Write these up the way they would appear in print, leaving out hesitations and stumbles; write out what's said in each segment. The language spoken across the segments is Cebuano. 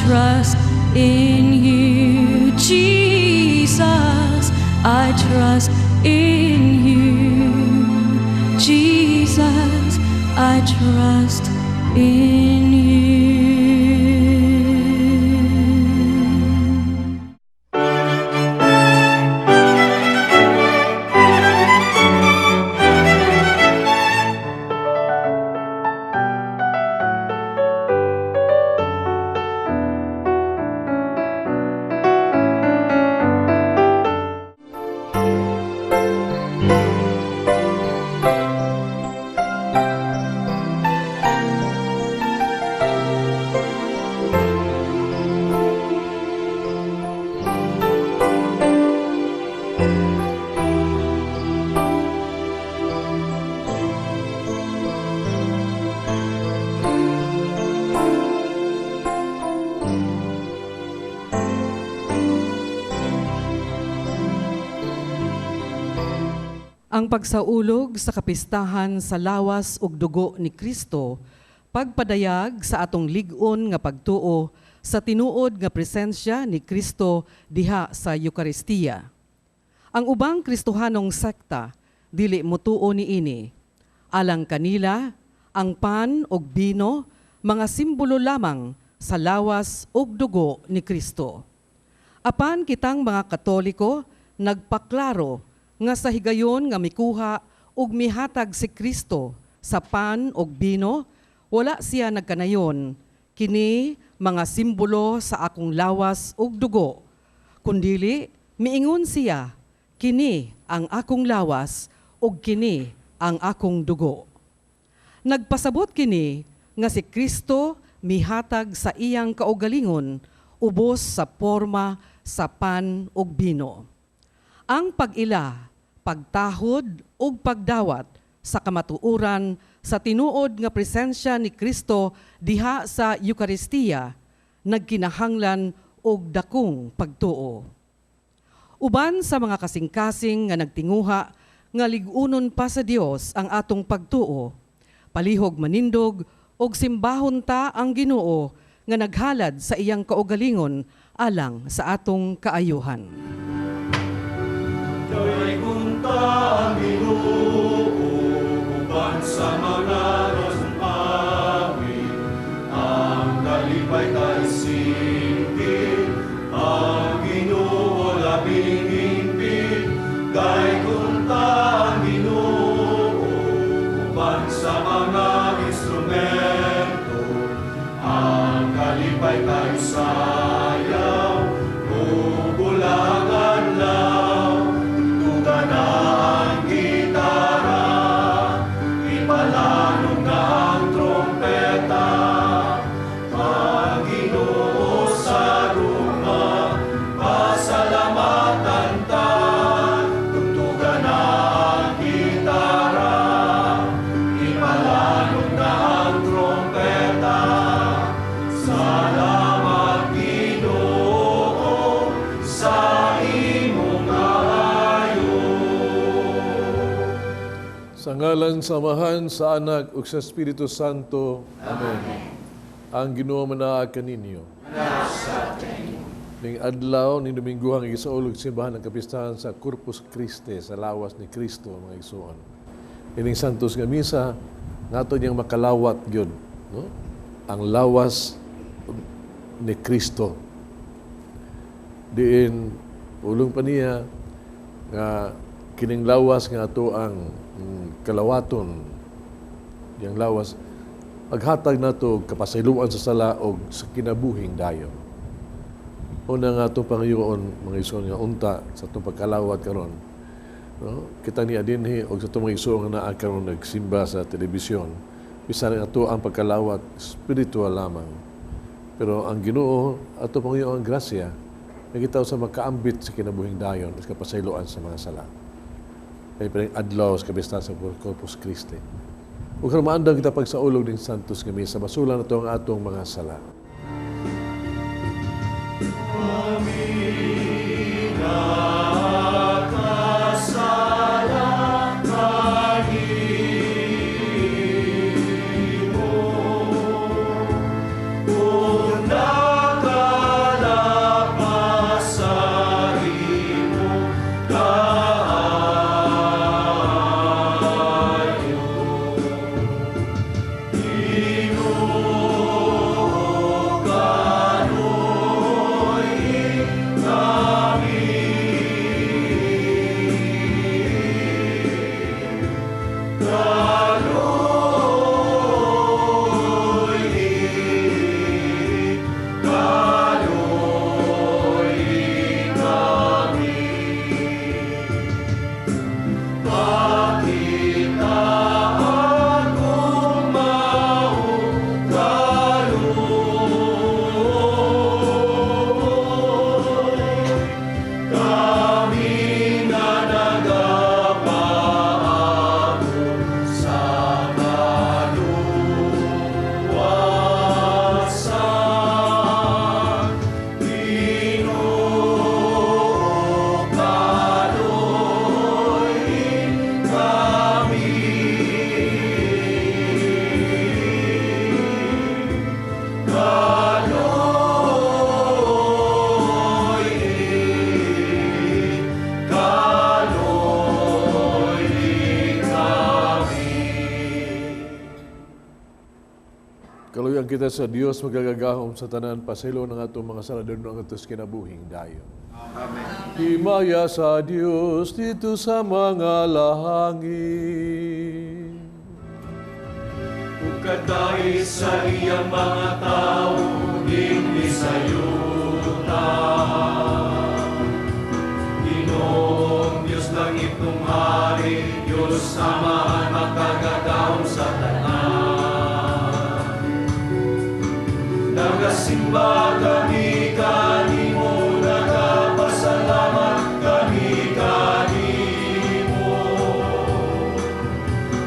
trust in you, Jesus. I trust in you, Jesus. I trust in you. Ang pagsaulog sa kapistahan sa lawas ug dugo ni Kristo, pagpadayag sa atong lig-on nga pagtuo sa tinuod nga presensya ni Kristo diha sa Eukaristiya. Ang ubang Kristohanong sekta dili motuo niini. Alang kanila, ang pan ug bino mga simbolo lamang sa lawas ug dugo ni Kristo. Apan kitang mga Katoliko nagpaklaro nga sa higayon nga mikuha ug mihatag si Kristo sa pan ug bino, wala siya nagkanayon, "Kini mga simbolo sa akong lawas ug dugo." Kundili miingon siya, "Kini ang akong lawas ug kini ang akong dugo." Nagpasabot kini nga si Kristo mihatag sa iyang kaugalingon ubos sa porma sa pan ug bino. Ang pag-ila, pagtahod ug pagdawat sa kamatuoran sa tinuod nga presensya ni Kristo diha sa Eukaristiya nagkinahanglan og dakong pagtuo. Uban sa mga kasing-kasing nga nagtinguha nga lig-unon pa sa Dios ang atong pagtuo, palihog manindog og simbahon ta ang Ginoo nga naghalad sa iyang kaugalingon alang sa atong kaayuhan. Daygon ta ang Ginoo uban sa mga awit, ang kalipay kay singkit, ang Ginoo labing hingpit. Daygon ta ang Ginoo uban sa mga instrumento, ang kalipay kay sayaw, ug hulag adlaw. Tugtuga na ang gitara, ipalanog na ang trompeta, ang Ginoo sa gugma, pasalamatan ta. Tugtuga na ang gitara, ipalanog na ang trompeta. Salamat, Ginoo, sa imong kaayo. Sa ngalan sa Amahan, sa Anak, ug sa Espiritu Santo. Amen. Ang Ginoo manaa kaninyo. Ning adlaw ning Dominguhang gisaulog simbahan ang kapistahan sa Corpus Christi, sa lawas ni Kristo, mga igsoon. Ining Santos nga misa nato niyang makalawat gyud, no? Ang lawas ni Kristo. Diin pulong pa niya nga kining lawas nga ato ang kalawaton, yang lawas aghatag nato og kapasayloan sa sala og sa kinabuhing dayon. Una nga atong pangayoon, mga igsoon, nga unta sa atong pagkalawat karon, no, kita ni adinhi og sa atong mga igsoon nga naa karon nagsimba sa telebisyon, bisan ang ato ang pagkalawat spiritual lamang, pero ang Ginoo ato pangayoon ang grasya nga kita sa makaambit sa kinabuhing dayon sa kapasayloan sa mga sala. Kay pa adlaw sa kapistahan sa Corpus Christi. Ug karon maandang kita pagsaulog ning Santos nga Misa, basulan nato ang atong mga sala. Nakasala kanimo, kung nakahibaw. Kaluyan kita sa Dios magagagahom sa tanan, pasaylo ng atong mga sala, doon ang atos kinabuhing dayon. Amen. Himaya sa Dios dito sa mga langit. Ug kadait sa iyang mga tao dinhi sa yuta. Ginoong Dios langit ug hari, Dios Amahan makagagahom sa tanan. Nagasimba kami kanimo, nagapasalamat kami kanimo.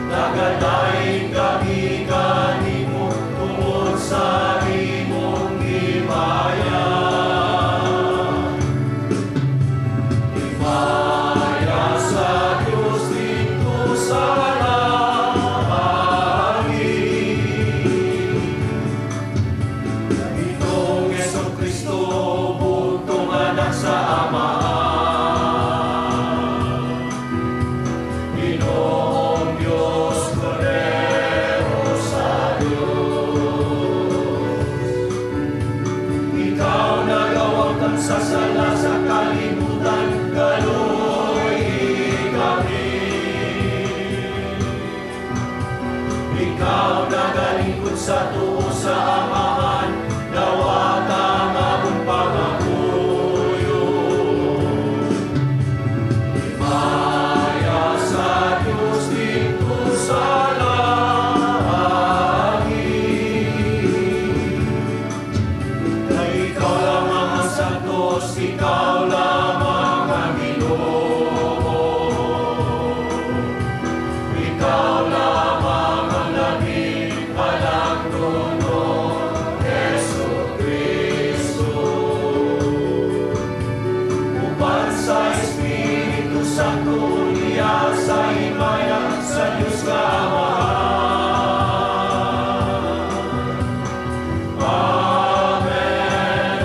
Nagadaig kami kanimo tungod sa imong himaya. Himaya sa Dios didto sa langit. Ginoong Hesukristo, bugtong anak sa Amahan. Ginoong Dios, Kordero sa Dios. Ikaw nagawagtang sa sala sa kalibutan, kaluoy kami. Ikaw nagalingkod sa tuo sa Amahan, dawata ang among pangamuyo. Himaya sa Dios didto sa langit. Kay ikaw lamang ang santos, ikaw lamang ang Ginoo. Ikaw lamang ang labing halangdon, Hesukristo. Uban sa Espiritu Santo niya sa himaya sa Diyos nga Amahan. Amen. Amen.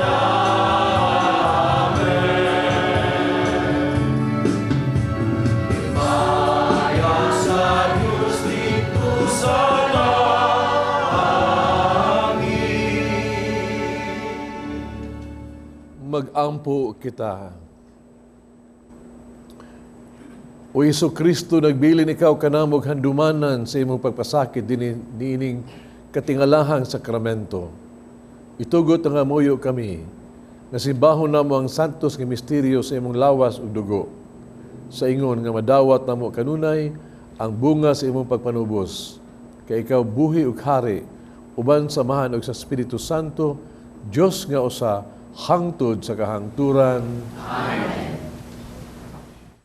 Himaya sa Diyos didto sa langit. Mag-ampo kita. O Hesus Kristo, nagbilin ikaw kanamog handumanan sa imong pagpasakit dinhi niining katingalahang sakramento. Itugot ang amuyo kami, nga simbahon namo ang santos nga misteryo sa imong lawas ug dugo. Sa ingon nga madawat namo kanunay ang bunga sa imong pagpanubos. Kay ikaw buhi ug hari, uban sa Amahan ug sa Espiritu Santo, Dios nga usa, hangtod sa kahangturan. Amen.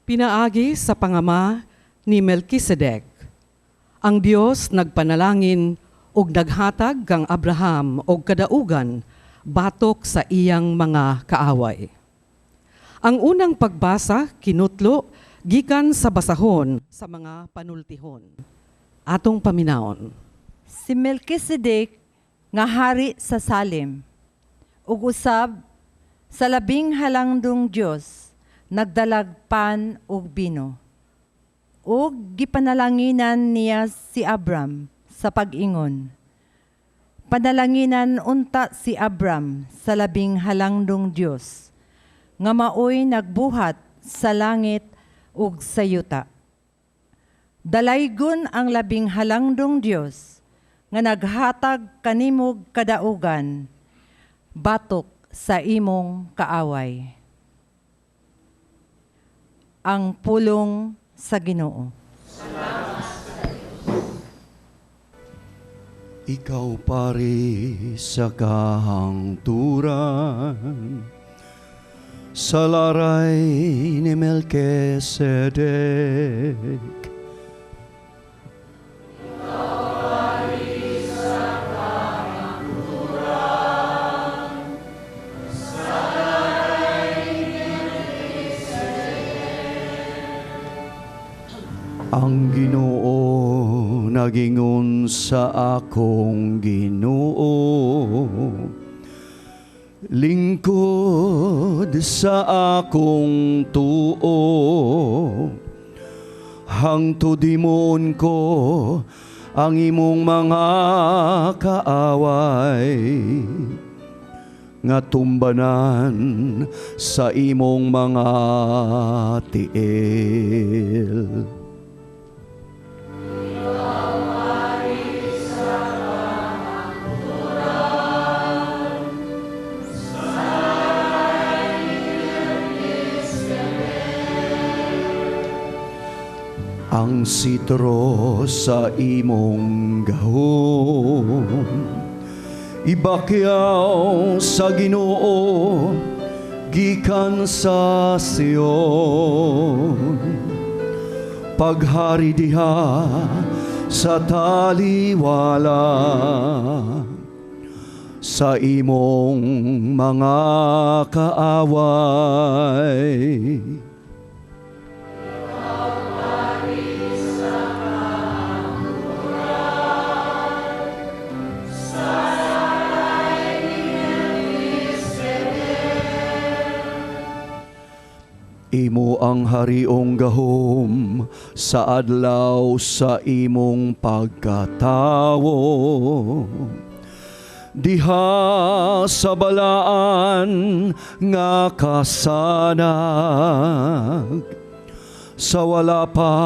Pinaagi sa pangama ni Melchizedek, ang Dios nagpanalangin ug naghatag kang Abraham og kadaugan batok sa iyang mga kaaway. Ang unang pagbasa kinutlo gikan sa basahon sa mga panultihon. Atong paminawon. Si Melchizedek nga hari sa Salem ug usab sa labing halangdong Dios nagdalag pan ug bino. Ug gipanalanginan niya si Abram sa pag-ingon. Panalanginan unta si Abram sa labing halangdong Dios nga maoy nagbuhat sa langit ug sa yuta. Dalaygon ang labing halangdong Dios nga naghatag kanimog kadaugan batok sa imong kaaway. Ang pulong sa Ginoo. Ikaw pari sa kahangturan, sa laray ni Melchizedek. Ang Ginoo nagingon sa akong Ginoo, lingkod sa akong tuo, hangtod himoon ko ang imong mga kaaway nga tumbanan sa imong mga tiil. Ang sitro sa imong gahom ibakyaw sa Ginoo gikan sa Sion. Paghari diha sa taliwala sa imong mga kaaway. Imo ang hariong gahom sa adlaw sa imong pagkatawo. Diha sa balaan nga kasanag, sa wala pa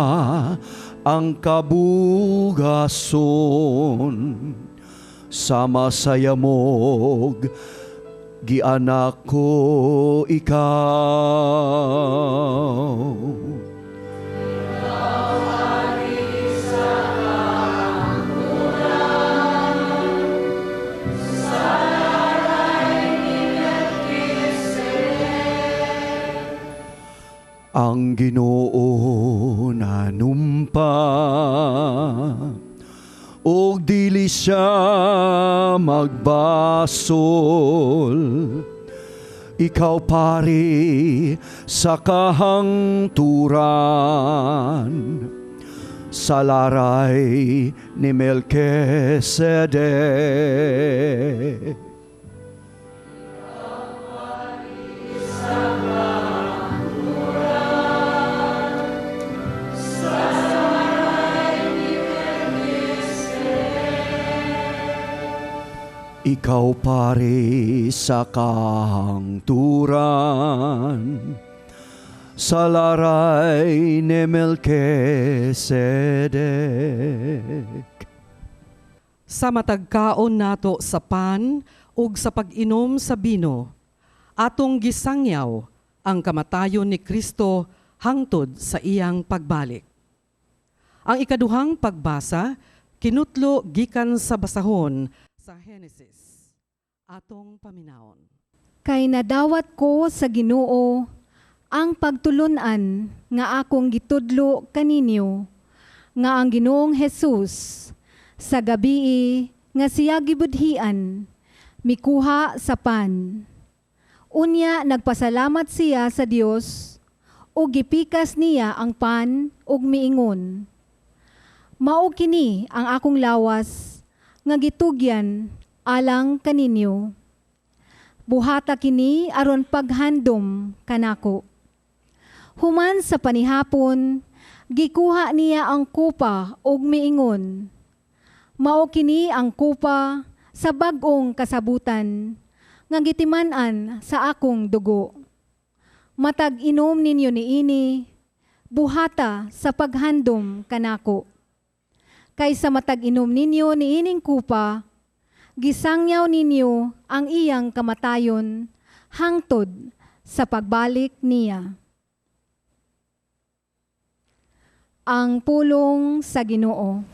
ang kabugason, sa masayamog gianak ko ikaw. Ang Ginoo nanumpa og dili siya magbasol. Ikaw pari sa kahangturan sa laray ni Melchizedek. Ikaw pari sa kahangturan sa laray ni Melchizedek. Sa matagkaon nato sa pan ug sa pag-inom sa bino, atong gisangyaw ang kamatayon ni Kristo hangtod sa iyang pagbalik. Ang ikaduhang pagbasa kinutlo gikan sa basahon sa Henesis. Atong paminawon. Kay nadawat ko sa Ginoo ang pagtulunan nga akong gitudlo kaninyo, nga ang Ginoong Hesus sa gabii nga siya gibudhian, mikuha sa pan. Unya nagpasalamat siya sa Dios ug gipikas niya ang pan ug miingon, Mao kini ang akong lawas nga gitugyan alang kaninyo. Buhata kini aron paghandom kanako. Human sa panihapon, gikuha niya ang kupa ug miingon, Mao kini ang kupa sa bag-ong kasabutan nga gitiman-an sa akong dugo. Matag inom ninyo niini, buhata sa paghandom kanako. Kaysa matag inom ninyo niining kupa, gisangyaw ninyo ang iyang kamatayon hangtod sa pagbalik niya. Ang pulong sa Ginoo.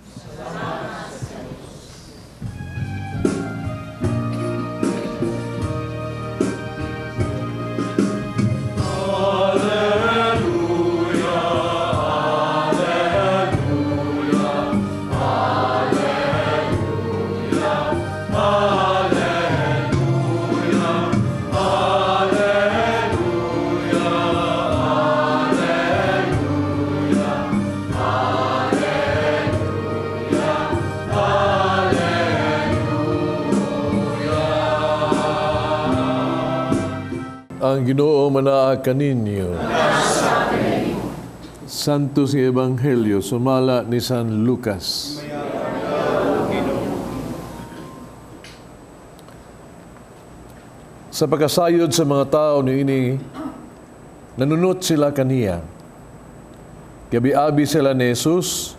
Ang Ginoo manaa kaninyo. Santos nga Ebanghelyo sumala ni San Lucas. Sa pagkasayod sa mga tao niini, nanunot sila kaniya. Gabi-abi sila ni Jesus,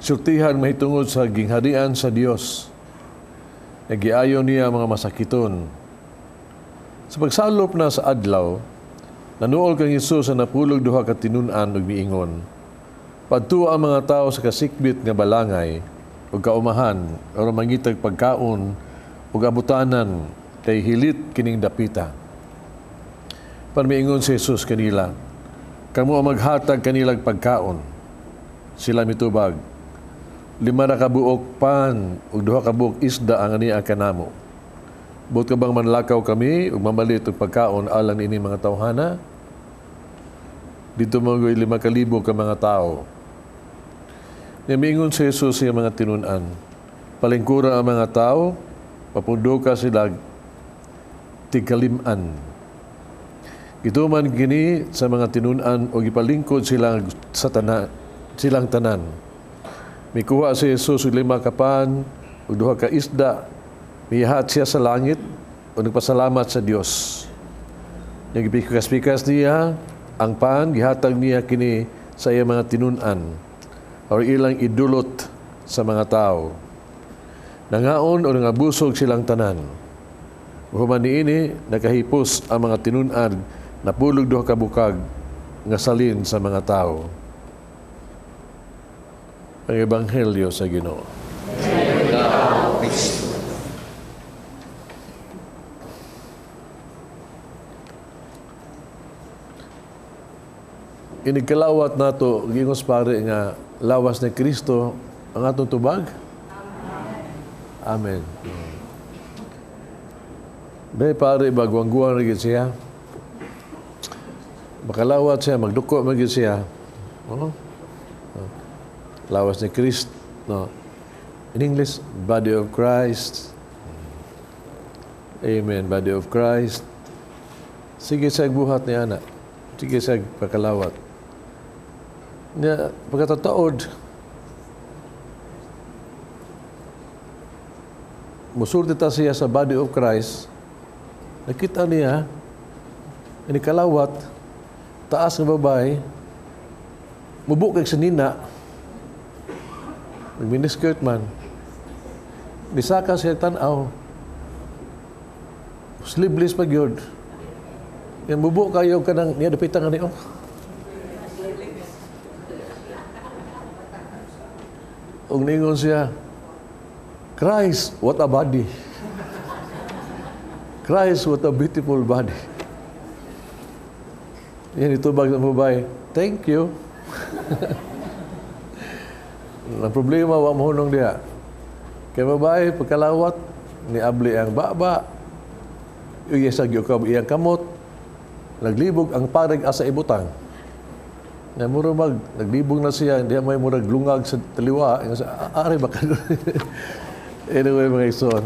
sultihan mahitungod sa gingharian sa Dios. Nagiayo niya mga masakiton. Sa pagsalop na sa adlaw, nanuol kang Jesus sa napulog duha ka tinun-an ug miingon, "Padtuo ang mga tao sa kasikbit nga balangay ug kaumahan aron mangitag pagkaon ug abutanan kay hilit kining dapita." Parmiingon si Jesus kanila, "Kamo ang maghatag kanilag pagkaon." Sila mitubag, "5 ra ka buok pan ug 2 ka buok isda ang ania kanamo. Buot ka bang manlakaw kami ug mamalit og pagkaon alang niini mga tawhana?" Dito mga 5,000 ka mga tao. Miingon si Jesus sa mga tinun-an, "Palingkura ang mga tao, papunduka sila tigkalim-an." Gituman kini sa mga tinun-an o gipalingkod silang sa tanan, silang tanan. Mikuha si Jesus og 5 ka pan ug 2 ka isda, mihat siya sa langit o nagpasalamat sa Dios. Nagpikas-pikas niya ang pan, gihatag niya kini sa iyang mga tinun-an o ilang idulot sa mga tao. Nangaon o nangabusog silang tanan. Human niini, nakahipos ang mga tinun-an, napulog 2 ka bukag nga salin sa mga tao. Ang Ebanghelyo sa Ginoo. Inigkalawat nato giingos pare nga lawas ni Kristo ang atong tubag. Amen. Day pare bagwangguan ra gyud siya. Makalawat siya, magduko man gyud siya. No? Lawas ni Kristo. No? In English, body of Christ. Amen, body of Christ. Sige sa buhat ni ana. Sige sa pagkalawat. Nya pagkatataod, musulti ta siya sa body of Christ. Nakita niya, inikalawat, taas nga babae, mubukag sa nina, nag-miniskirt man, nisaka siya tanaw, sleeveless pa gyud. Yan, mubo kayo ka ng, niya, dapitan nga niyo. Ug ningon siya, "Christ, what a body. Christ, what a beautiful body." Yan, itubag ng babae, "Thank you." Ang problema, wa mahunong diha. Kay babae, pagkalawat, niabli ang baba, iya sa giyukab iyang kamot, naglibog ang parig asa ibutang. Na mura mag, naglibog na siya, hindi may murag lungag sa taliwa. Ingon siya, "Ari ba ka?" Anyway, mga igsoon,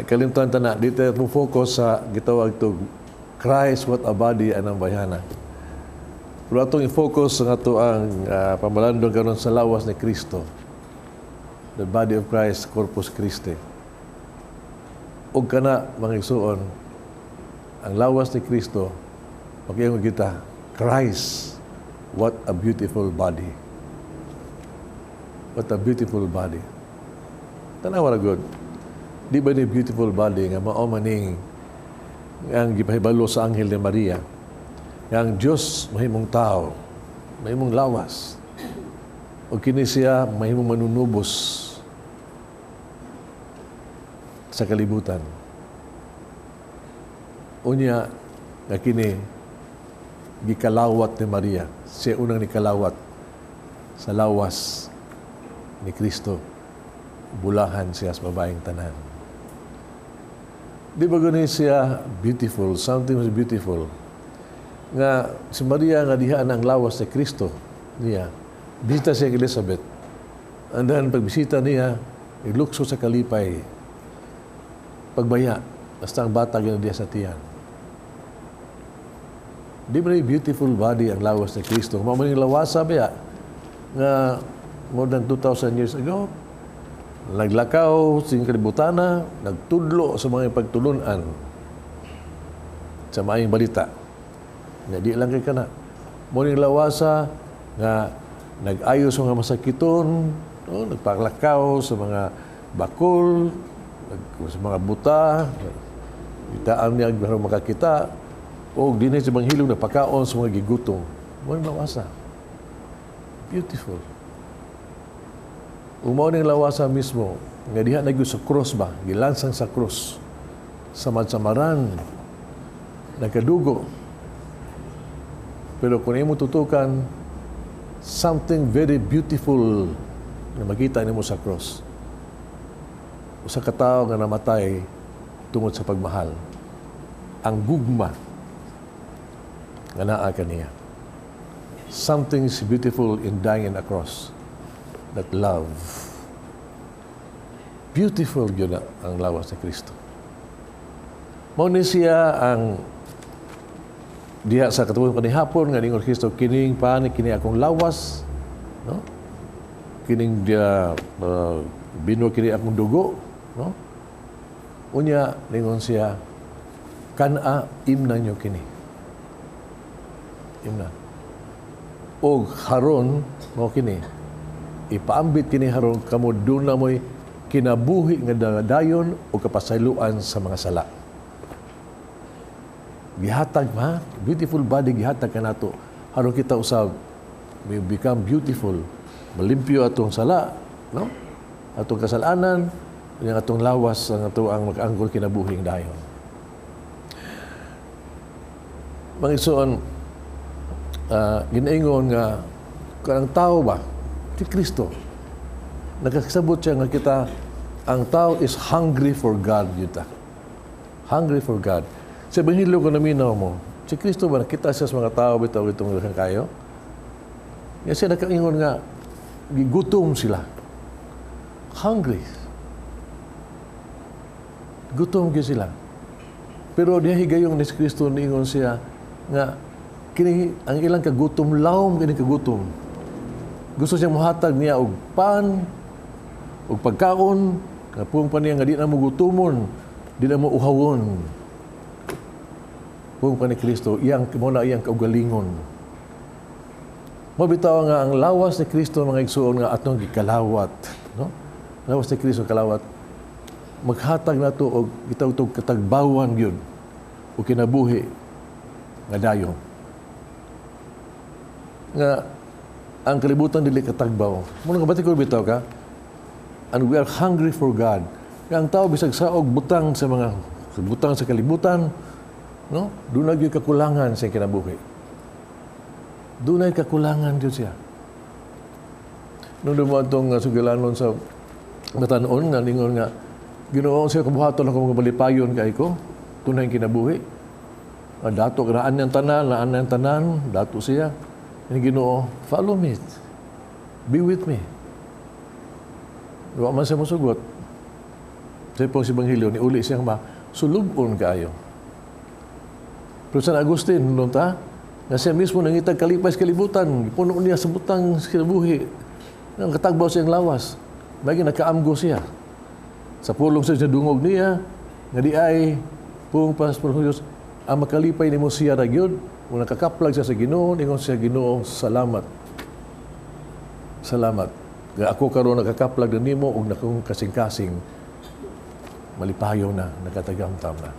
kalimtan ta na, dito mo focus sa gitawag to Christ, what a body, anang bayhana. Pero atong i-focus sa ato ang pamalandong karon sa lawas ni Kristo. The body of Christ, Corpus Christi. Ug kana, mga igsoon, ang lawas ni Kristo, pakiingon kita, Christ, what a beautiful body. What a beautiful body. Tanawa ra good. Di ba ni beautiful body nga mao maning ang gipahibalo sa anghel ni Maria, nga ang Dios mahimong tao, mahimong lawas. O kini siya mahimong manunubos sa kalibutan. Unya nga kini gikalawat ni Maria, siya unang nikalawat sa lawas ni Kristo, bulahan siya sa babaeng tanan. Di ba gani siya beautiful, something was beautiful. Nga si Maria nga diha ang lawas ni Kristo niya, bisita siya kay Elizabeth. And then pagbisita niya, ilukso sa kalipay. Pagbaya, basta ang bata gina diha sa tiyan. Di ba beautiful body ang lawas ni Kristo? Mao man yung lawasa ba nga more than 2,000 years ago, Naglakaw sa kalibutana, nagtudlo sa mga pagtulunan sa maayong balita. Nga di lang kay kana. Mao ning lawasa nga nag-ayo sa mga masakiton, no? Nagpaglakaw sa mga bakol, sa mga buta, itaan niya aron makakita, o dinhi sa Ebanghelyo nagpakaon sa mga gigutom. Mao ning lawasa. Beautiful. Ug mao ning lawasa mismo nga diha na gyud sa cross ba, gilansang sa cross. Samad-samaran, nagkadugo. Pero kung imo tutukan, something very beautiful na makita nimo sa cross. Usa ka tawo nga namatay tungod sa pagmahal. Ang gugma nga naa kaniya. Something is beautiful in dying in a cross. That love. Beautiful yun na ang lawas ni Kristo. Mao ni siya ang diha sa katubuhan kanihapon nga ningon Kristo, "Kining pani, kini akong lawas," no? "Kining dia bino, kini akong dugo," no? Unya ningon siya, "Kana, imna nyo kini. Imna." Og haron mo kini ipaambit kini, haron kamo duna mo'y kinabuhi nga dayon o kapasayloan sa mga sala. Gihatag ma, beautiful body gihatag kanato. Haron kita usab we become beautiful. Malimpyo atong sala, no? Atong kasalanan, yung atong lawas ang ato ang makaanggol kinabuhing dayon. Mga igsoon, ginaingon nga kanang tao ba, si Kristo, nakasabot siya nga kita, ang tao is hungry for God yuta. Hungry for God. Sa Ebanghelyo ko naminaw mo, si Kristo ba, nakita siya sa mga tao, bitaw itong daghan kayo? Nga siya nakaingon nga, gigutom sila. Hungry. Gutom gyud sila. Pero diha higayong ni Kristo niingon siya nga kini ang ilang kagutom, lawom kini kagutom. Gusto siya mohatag niya og pan og pagkaon nga puong pa niya nga di na mo gutomon, di na mo uhawon. Puong pa ni Kristo, iyang mo na iyang kaugalingon. Mabitaw nga ang lawas ni Kristo, mga igsuon, nga atong gikalawat, no? Lawas ni Kristo kalawat maghatag nato og gitawag katagbawan gyud o kinabuhi nga dayon. Nga ang kalibutan dili katagbaw. Muna nga ko bitaw ka, and we are hungry for God. Nga ang tao bisag saog butang sa mga butang sa kalibutan, no? Dunay gyud kakulangan sa kinabuhi. Dunay kakulangan gyud siya. Nung dumadtong sugilanon sa matanon nga ningon nga, "Ginoo, siya kabuhaton ako mga malipayon kay ko, tunay kinabuhi." Dato naan niyang tanan, naan niyang tanan, dato siya. Ni Ginoo, "Follow me. Be with me." Wa man siya mosugot. Sa pong si Ebanghelyo, ni uli siyang ma, sulubon kaayo. Pero San Agustin, nung ta, nga siya mismo nangitag kalipay sa kalibutan, puno niya sa butang sa kinabuhi, nang katagbaw siyang lawas. May nakaamgo siya. Sa pulong sa dungog niya, nga di ay, pung pas Diyos, ang makalipay nimo siya ra gyud, kung nakakaplag siya sa Ginoo, ingon siya, "Ginoo, salamat. Salamat. Nga ako karon nakakaplag na nimo ug nakong kasing-kasing malipayo na, nakatagamtam na."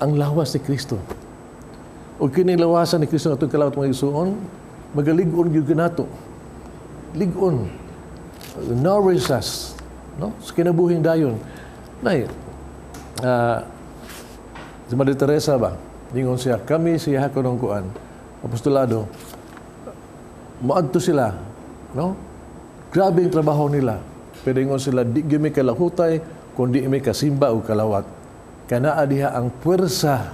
Ang lawas ni Kristo. O kini lawasan ni Kristo nga atong kalawat, mga igsuon, magalig-on gyud kanato. Lig-on. Nourish us, no? Sa kinabuhing dayon. Nay, si Mother Teresa ba? Ningon siya, kami siya ko ng kuan, apostolado, maadto sila, no? Grabe ang trabaho nila. Pero ingon sila, di gyud mi kalahutay, kundi mi kasimba o kalawat. Kanaa diha ang puwersa.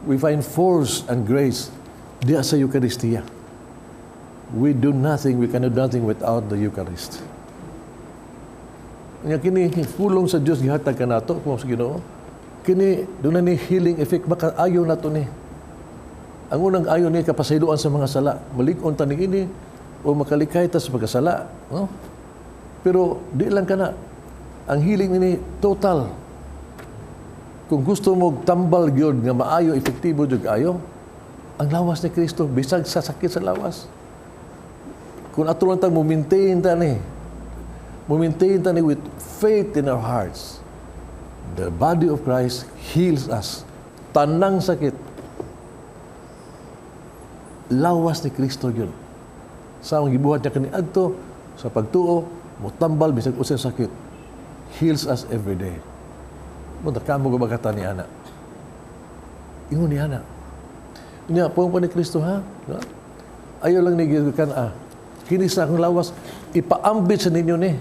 We find force and grace diha sa Eucharistia. We do nothing, we can do nothing without the Eucharist. Nga kini pulong sa Dios gihatag kanato kung sa Ginoo. Kini doon na ni healing effect, makaayo nato ni. Ang unang ayo ni kapasayloan sa mga sala. Malig-on ta ni ini, O makalikay ta sa pagkasala, no? Pero di lang kana. Ang healing nini total. Kung gusto mo tambal gyud nga maayo, epektibo jud ayo, ang lawas ni Kristo bisag sa sakit sa lawas. Kung ato lang tang mo maintain ta ni with faith in our hearts. The body of Christ heals us. Tanang sakit. Lawas ni Kristo yun. Sa ang gibuhat niya kaniadto sa pagtuo, motambal bisag unsay sakit. Heals us every day. Mo kamo gabagata ni ana. Ingon ni ana. Nya puong pa ni Kristo, ha? No? Ayaw lang ni kan ah. Kini sa akong lawas, ipaambit sa ninyo ni.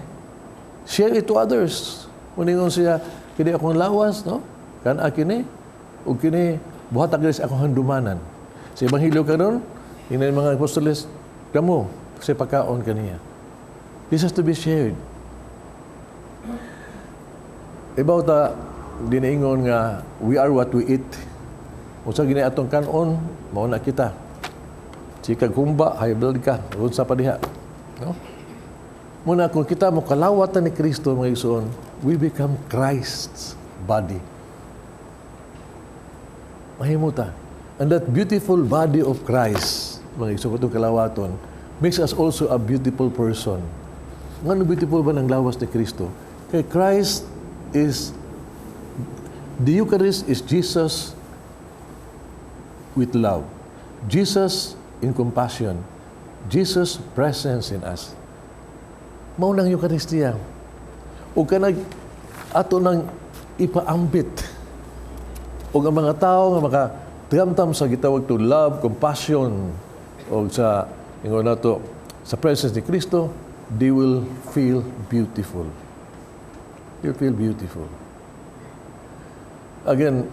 Share it to others. Muningon siya, "Kini akong lawas, no? Kan kini ug kini buhat sa akong handumanan." Sa Ebanghelyo karon, ingnan mga apostoles, "Kamo sa pagkaon kaniya." This has to be shared. Ibaw ta dinaingon nga we are what we eat. Unsa gini atong kanon, mao na kita. Sikag humba, high blood ka, unsa pa diha. No? Muna kung kita mo kalawatan ni Kristo, mga igsoon, we become Christ's body. Mahimo ta. And that beautiful body of Christ, mga igsoon, itong kalawaton, makes us also a beautiful person. Ngano beautiful ba ng lawas ni Kristo? Kay Christ is, the Eucharist is Jesus with love. Jesus in compassion. Jesus presence in us. Mao nang Eucharistia. O kanag ato nang ipaambit. O ang mga tao nga maka tramtam sa gitawag to love, compassion, o sa ingon nato sa presence ni Kristo, they will feel beautiful. They will feel beautiful. Again,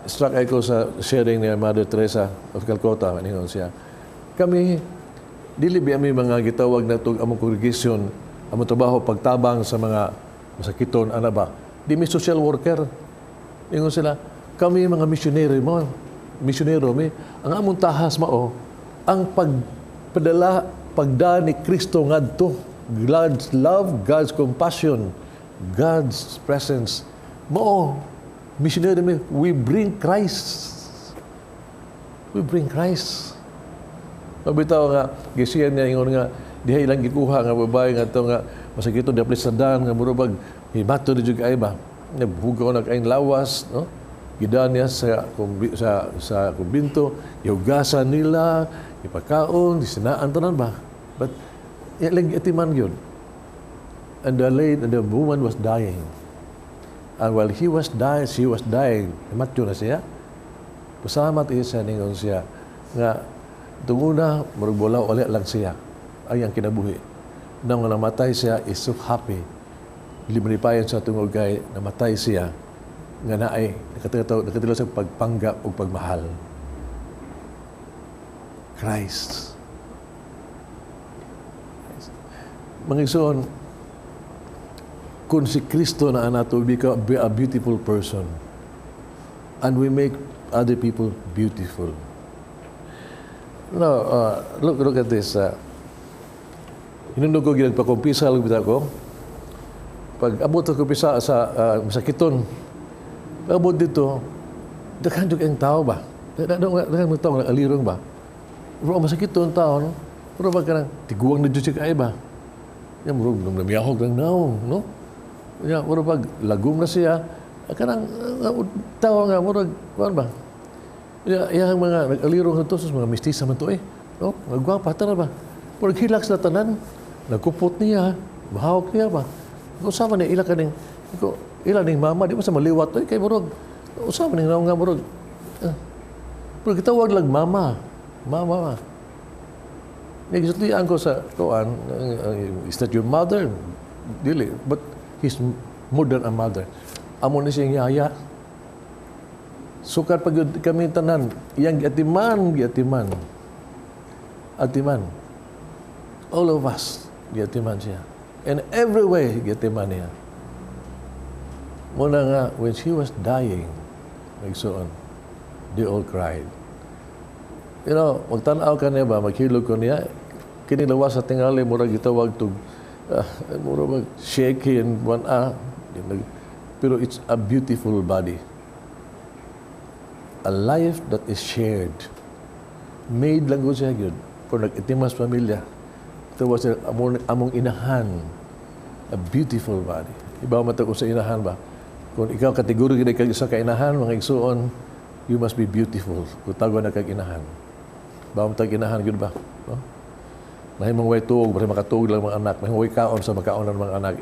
struck ako sa sharing ni Mother Teresa of Calcutta, ningon siya, "Kami, dili ba mi mga gitawag na itong among congregation, among trabaho pagtabang sa mga masakiton, ana ba? Di mi social worker." Ingon sila, "Kami mga missionary mo, misyonero mi, ang among tahas mao, ang pagpadala, pagda ni Kristo ngadto, God's love, God's compassion, God's presence. Mao, missionary mi, we bring Christ. We bring Christ." Mabitaw nga, gisiyan niya, ingon nga, diha ilang gikuha nga babae nga to nga masakiton di sa dan nga murag himato di jud kay ba. Naghugaw na kayong lawas, no? Gidaan niya sa kumbinto, gihugasan nila, ipakaon, disinaan tanan ba. But ilang atiman yun. And the lady, and the woman was dying. And while he was dying, she was dying, himatyo na siya. Pasalamat iya siya, ningon siya, nga tunguna, murag wala wala lang siya, ay ang kinabuhi. Nang namatay siya, is so happy. Limripayan siya tungod kay namatay siya, nga naay nakatilo sa pagpanggap o pagmahal. Christ. Mga igsoon, kung si Kristo na nato, we become be a beautiful person. And we make other people beautiful. No, look at this. Hinungdon ko ginagpakumpisal bitaw ko. Pag abot ako kumpisa sa masakiton, pag abot dito, daghan jud ang tao ba? Daghan mga tao nga alirong ba? Pero ang masakiton taon, pero ba kanang tiguang na jud siya kay ba? Ya murag namiyahog lang naong, no? Ya murag pag lagom na siya, kanang tao nga murag kuan ba? Ya iyang mga nag-alirong to sa mga mistisa man to eh. No? Nga gwapa tara ba? Murag hilak sila tanan, nagkupot niya, mahawak niya ba? Usa man ni ila kaning ko ila ning mama di ba sa maliwat eh kay murag usa man ning naong nga murag murag gitawag lang mama. Mama. Nagisultian ko sa kuan, "Is that your mother?" "Dili, but he's more than a mother." Amo ni siyang yaya. Sukad pag kami tanan, iyang giatiman, giatiman. Atiman. All of us, giatiman siya. In every way, giatiman niya. Muna nga, when she was dying, nagsuon, they all cried. Magtanaw ka niya ba, maghilog ko niya, Kini lawas sa tingali murag gitawag tug murag mag shaky and one pero it's a beautiful body. A life that is shared. Made lang ko siya yun. For nag-itimas pamilya. Ito was among inahan. A beautiful body. Iba man ko sa inahan ba? Kung ikaw kategorya gid kag isa ka inahan, mga igsuon, you must be beautiful. Kung tago na kag inahan. Ba man tag inahan gyud ba? No? Mahimong way tuog, basta makatuog lang mga anak. Mahimong way kaon sa makaon lang mga anak.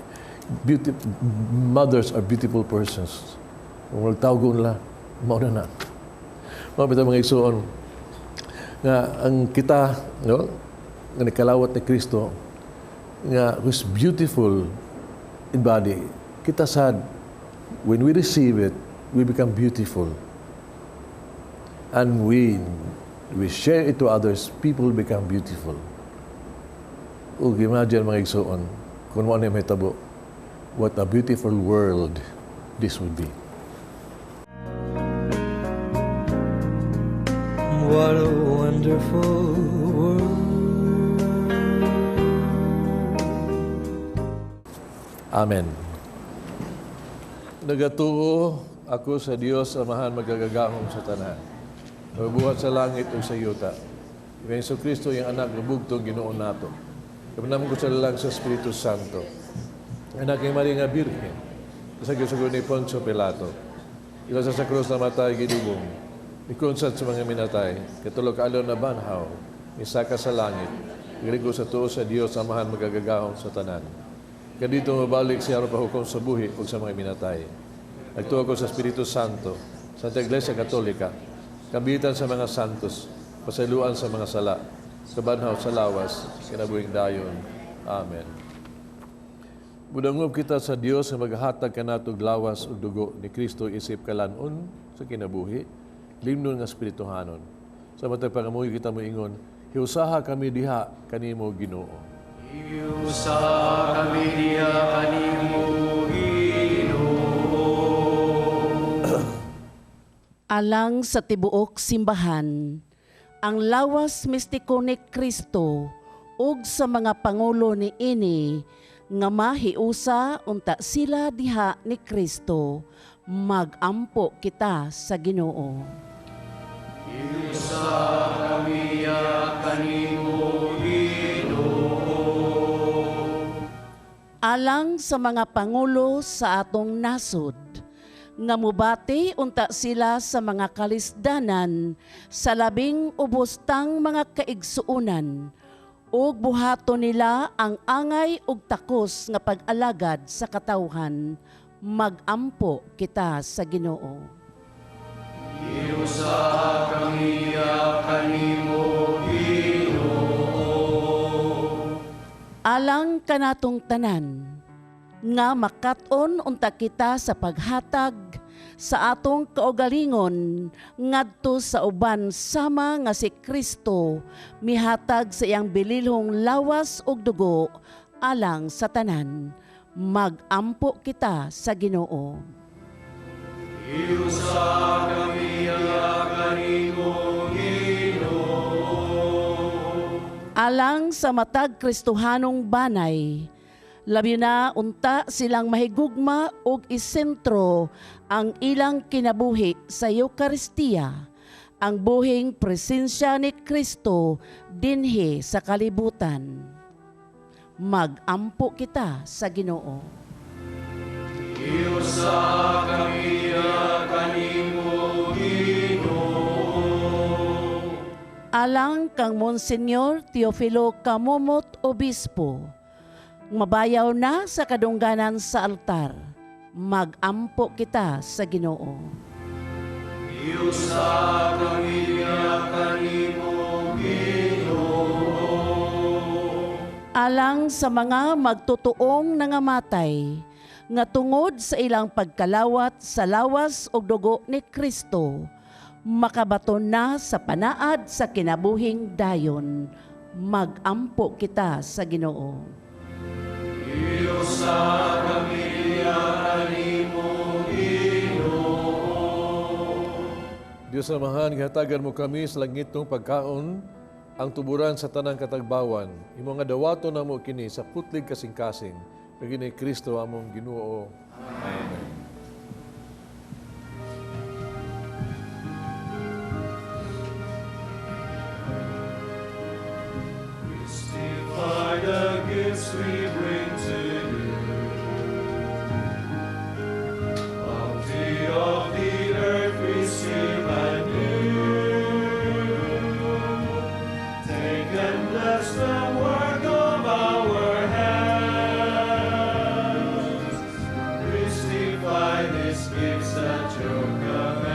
Beauty, mothers are beautiful persons. Kung magtawgon nila, mao na na. Mga bitaw, mga igsuon, nga ang kita, no, nga nikalawat ni Kristo, nga who's beautiful in body, kita sad, when we receive it, we become beautiful. And we share it to others, people become beautiful. Ug imagine, mga igsuon, kung ano may tabo, what a beautiful world this would be. What a wonderful world. Amen. Nagatuo ako sa Dios Amahan magagagahom sa tanan. Nagbuhat sa langit ug sa yuta. Kay Hesus Kristo iyang anak nga bugtong Ginoo nato. Kapanam ko sa lalang sa Espiritu Santo. Anak ni Maria nga Birhen. Sa gisugo ni Poncio Pilato. Ila sa krus namatay gidubong. Ikunsad sa mga minatay. Katulo ka adlaw nabanhaw. Misaka sa langit. Grigo sa tuo sa Dios Amahan magagagahom sa tanan. Kadito mabalik siya aron pahukom sa buhi ug sa mga minatay. Nagtuo ko sa Espiritu Santo, Santa Iglesia Katolika, kambitan sa mga santos, pasayloan sa mga sala, kabanhaw sa lawas, kinabuhing dayon. Amen. Mudangob kita sa Dios nga maghatag kanatog lawas ug dugo ni Kristo isip kalan-on sa kinabuhi, limnon nga espirituhanon. Sa matag pangamuyo kita moingon, hiusaha kami diha kanimo, Ginoo. Hiusaha kami diha kanimo, Ginoo. Alang sa tibuok simbahan, ang lawas mistiko ni Kristo ug sa mga pangulo ni ini nga mahiusa unta sila diha ni Kristo, magampo kita sa Ginoo. Hiusaha kami diha kanimo, Ginoo. Alang sa mga pangulo sa atong nasod, nga mubati unta sila sa mga kalisdanan sa labing ubostang mga kaigsuonan, ug buhaton nila ang angay ug takos nga pag-alagad sa katawhan, magampo kita sa Ginoo. Hiusaha kami diha kanimo, Ginoo. Alang kanatong tanan, nga makat-on unta kita sa paghatag sa atong kaugalingon ngadto sa uban sama nga si Kristo mihatag sa iyang bililhong lawas ug dugo alang sa tanan, magampo kita sa Ginoo. Hiusaha kami diha kanimo, Ginoo. Alang sa matag Kristohanong banay, labi na unta silang mahigugma ug isentro ang ilang kinabuhi sa Eukaristiya, ang buhing presensya ni Kristo dinhi sa kalibutan. Magampo kita sa Ginoo. Hiusaha kami diha kanimo, Ginoo. Alang kang Monsignor Teofilo Camomot Obispo, mabayaw na sa kadungganan sa altar, magampo kita sa Ginoo. Hiusaha kami diha kanimo, Ginoo. Alang sa mga magtutuong nangamatay, nga tungod sa ilang pagkalawat sa lawas ug dugo ni Kristo, makabaton na sa panaad sa kinabuhing dayon, magampo kita sa Ginoo. Hiusaha kami diha kanimo, Ginoo. Diyos Amahan, gihatagan mo kami sa langitong pagkaon Ang tuburan sa tanang katagbawan, imo nga dawaton namo kini sa putlig kasing-kasing, kay ni Kristo among Ginoo. Amen. Christify the gifts we bring to you. Bounty of the earth receive anew. Take and bless the work of our hands. Christify these gifts at your command.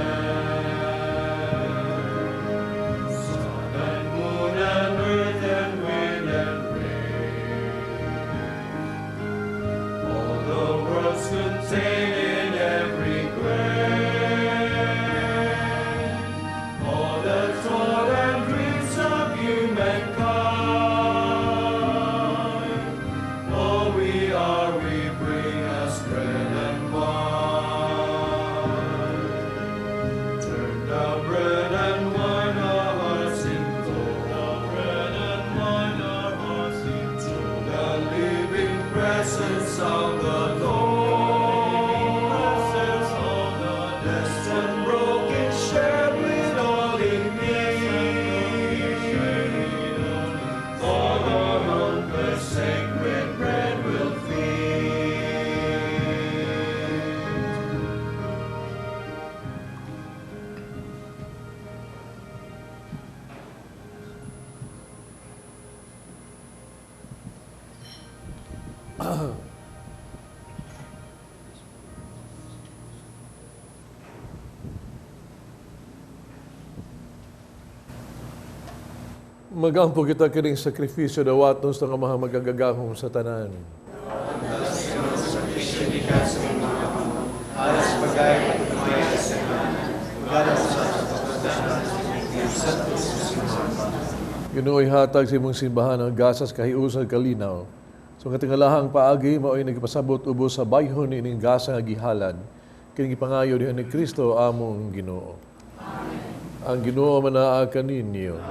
Sun and moon and earth and wind and rain, all the worlds contained in every grain, all the toil and dreams of humankind, all we are we bring as bread and wine. Turn the bread and wine our hearts into the bread and wine our hearts into the living presence of the Lord. Blessed and broken, shared with all in need. All our hunger, sacred bread will feed. Magampo kita kining sakripisyo dawaton sa nga mga magagagahom sa tanan. Ginoo, hatag sa imong simbahan ang gasas kahiusan kalinaw. So nga tingalahang paagi mao'y nagpasabot ubos sa bayhon ining gasa nga gihalad. Kini gipangayo diha ni Kristo among Ginoo. Ang Ginoo manaa kaninyo.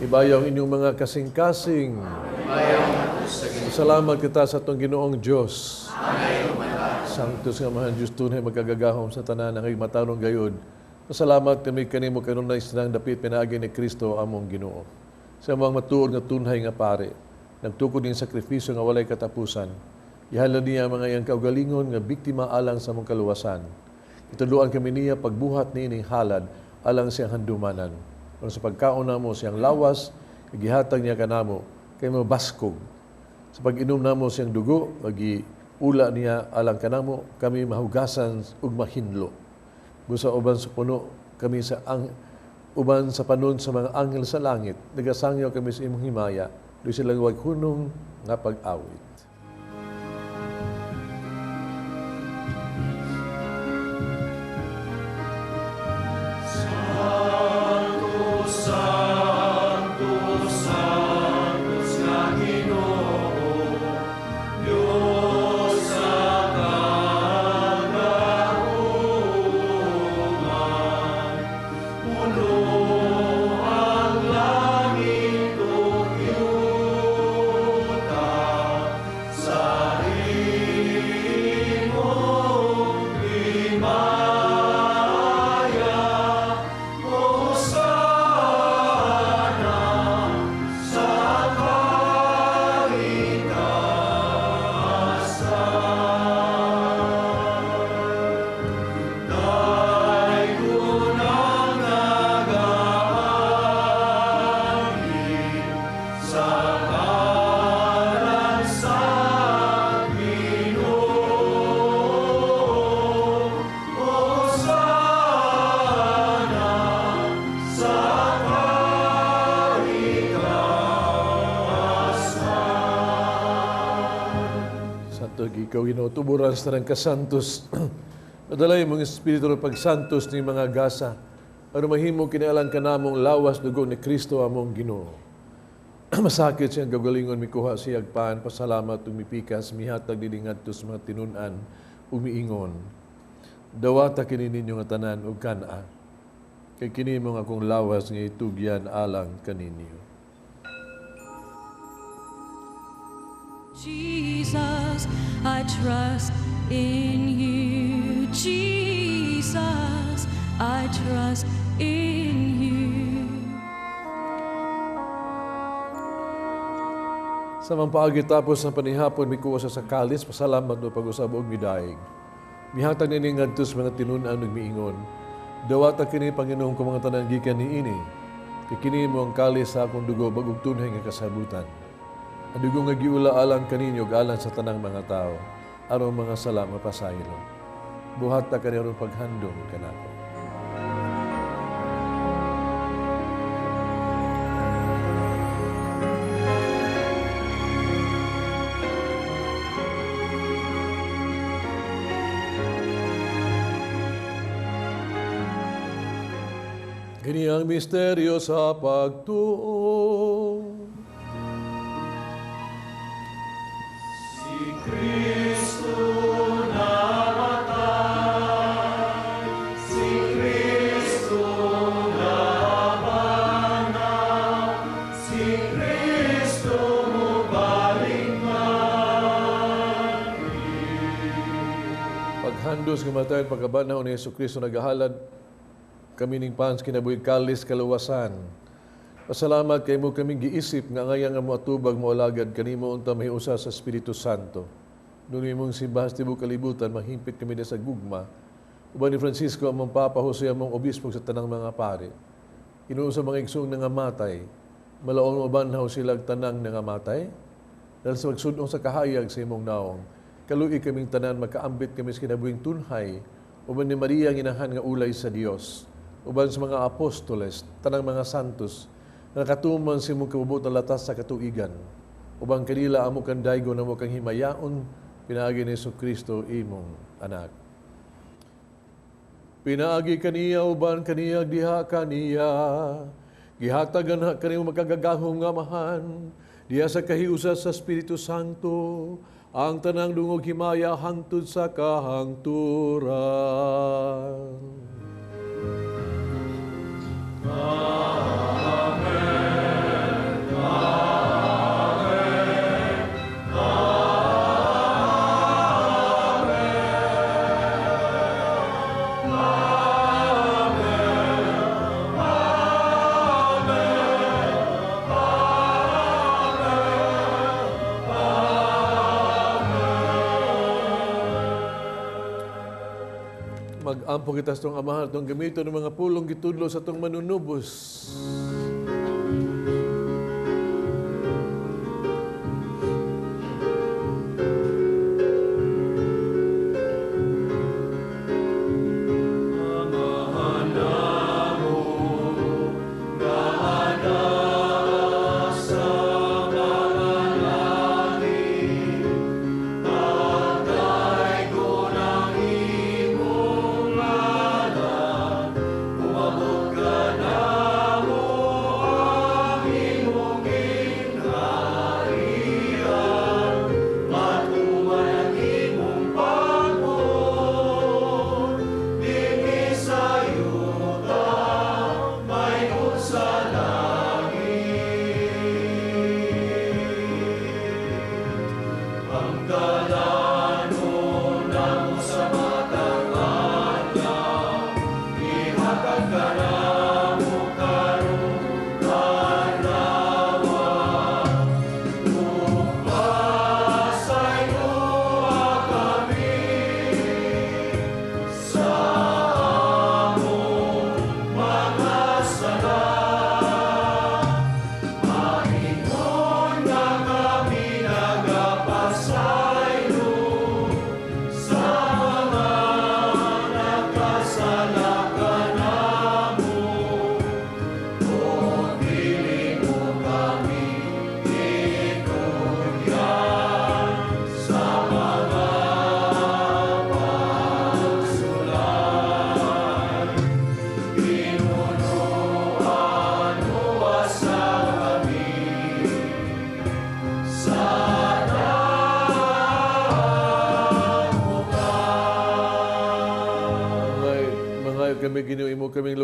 Ibayaw ang inyong mga kasing-kasing. Salamat kita sa atong Ginoong Dios. Sanctus nga Amahan Dios tunay magkagagahom sa tanan ang matarong gayod. Pasalamat kami kanimo kanunay sinang dapit pinaagi ni Kristo among Ginoo. Sa mga matuod nga tunhay nga pare, nagtukod ning sakripisyo nga walay katapusan. Ihalad niya ang mga iyang kaugalingon nga biktima alang sa among kaluwasan. Ituluan kami niya pagbuhat niining halad alang siyang handumanan. Aron sa pagkaon namo siyang lawas, gihatag niya kanamo kay mabaskog. Sa pag-inom namo siyang dugo, ula niya alang kanamo, kami mahugasan ug mahinlo. Busa uban sa puno kami sa ang uban sa panon sa mga anghel sa langit, nagasangyaw kami sa imong himaya, doy silang wag hunong nga pag-awit. Santo, Santo, Santos nga Ginoo, Dios sa kagahuman. Puno ang langit ug yuta sa imong himaya. Hosana sa kaitasan. Daygon ang nagaanhi sa ngalan sa Ginoo. Hosana sa kaitasan. Santo ikaw Ginoo, tuburan sa tanang kasantos. Padala imong espiritu ng pagsantos ni mga gasa. Aron mahimo kini alang kanamong lawas dugo ni Kristo among Ginoo. Masakit siyang gagalingon mikuha siyag pan, pasalamat ug mipikas, mihatag dinhi ngadto sa mga tinun-an, ug miingon. Dawata kini ninyo nga tanan ug kan-a. Kay kini mao akong lawas nga itugyan alang kaninyo. Jesus, I trust in you. Jesus, I trust in you. Sa paagi tapos ng panihapon, mikuha sa kalis, pasalamat no pag-usab og midaig. Mihatag niini ngadto sa mga tinun-an ug miingon, dawata kini Panginoon ko mga tanan gikan niini. Kay kini mao ang kalis sa akong dugo bag-ong tunhay nga kasabutan. Ang dugo nga giula alang kaninyo ug alang sa tanang mga tawo, aron mga sala mapasaylo. Buhata kani aron paghandom kanako. Kini ang misteryo sa pagtuo. Si Kristo namatay, si Kristo nabanhaw, si Kristo mubalik Paghandos nga matayon pagkabanhaw ni Hesus Kristo nagahalad kami ning pans kinabuhi kalis kaluwasan. Pasalamat kay mo kaming giisip nga angayang nga moatubag moalagad kanimo unta mahiusa sa Espiritu Santo. Dunay imong simbahan sa tibuok kalibutan, mahimpit kami na sa gugma. Uban ni Francisco among Papa Jose among obispo sa tanang mga pare. Ginoo sa mga igsoong nangamatay, malaon mabanhaw sila tanang nangamatay. Dahil sa pagsudong sa kahayag sa imong naong, kaluoy kaming tanan makaambit kami sa kinabuhing tunhay. Uban ni Maria ang inahan nga ulay sa Dios. Uban sa mga apostoles, tanang mga santos, nga nakatuman sa imong kabubut na latas sa katuigan. Uban kanila amo kang daygon, amo kang himayaon, pinaagi ni Hesus Kristo imong anak. Pinaagi kaniya uban kaniya diha kaniya, gihatagan ha kanimo makagagahom nga Amahan, diha sa kahiusa sa Espiritu Santo, ang tanang dungog himaya hangtod sa kahangturan. Amen. Amen. Mag-ampo kita sa itong Amahan, itong gamiton ng mga pulong gitudlo sa itong manunubos.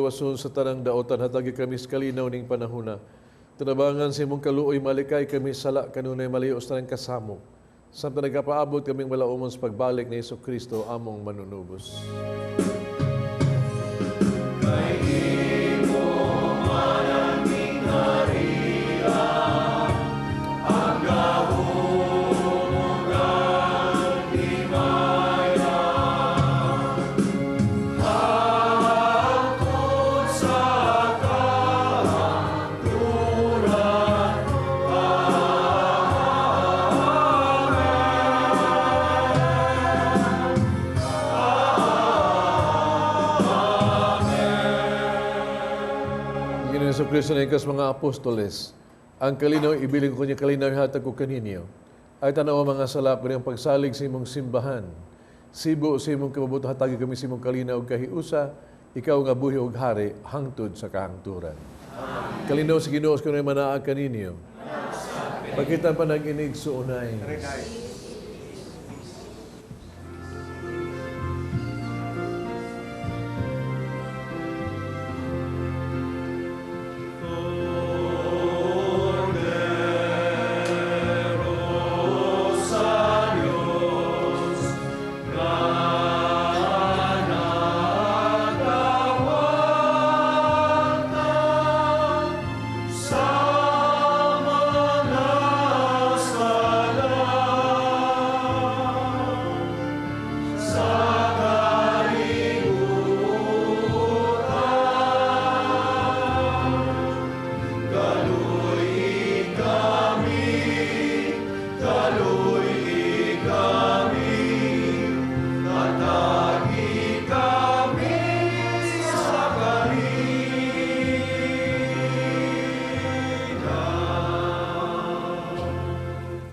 kaluwason sa tanang daotan, hatagi kami sa kalinaw ning panahona. Tinabangan sa imong kaluoy, malikay kami sala kanunay malayo sa tanang kasamo. Samtang nagapaabot kaming malaumon sa pagbalik ni Hesus Kristo among manunubos. Kay imo man ang gingharian, ang gahom ug ang himaya, hangtod sa kahangturan. Amen. Amen. Ginoong Hesus Kristo na ikas mga apostoles, ang kalinaw ibilin ko niya kalinaw hatag ko kaninyo. Ay tanaw ang mga sala pero ang pagsalig sa imong simbahan. Sibo sa imong kabubuto hatagi kami sa imong kalinaw ug kahiusa, ikaw nga buhi ug hari hangtod sa kahangturan. Amen. Kalinaw sa Ginoo sa kanunay manaa kaninyo. Pagkita pa nag-inig suunay. Sa Diyos, nga sa mga sala, sa kalibutan, kaluy kami, kaluy kami, tatagi kami sa kalinaw.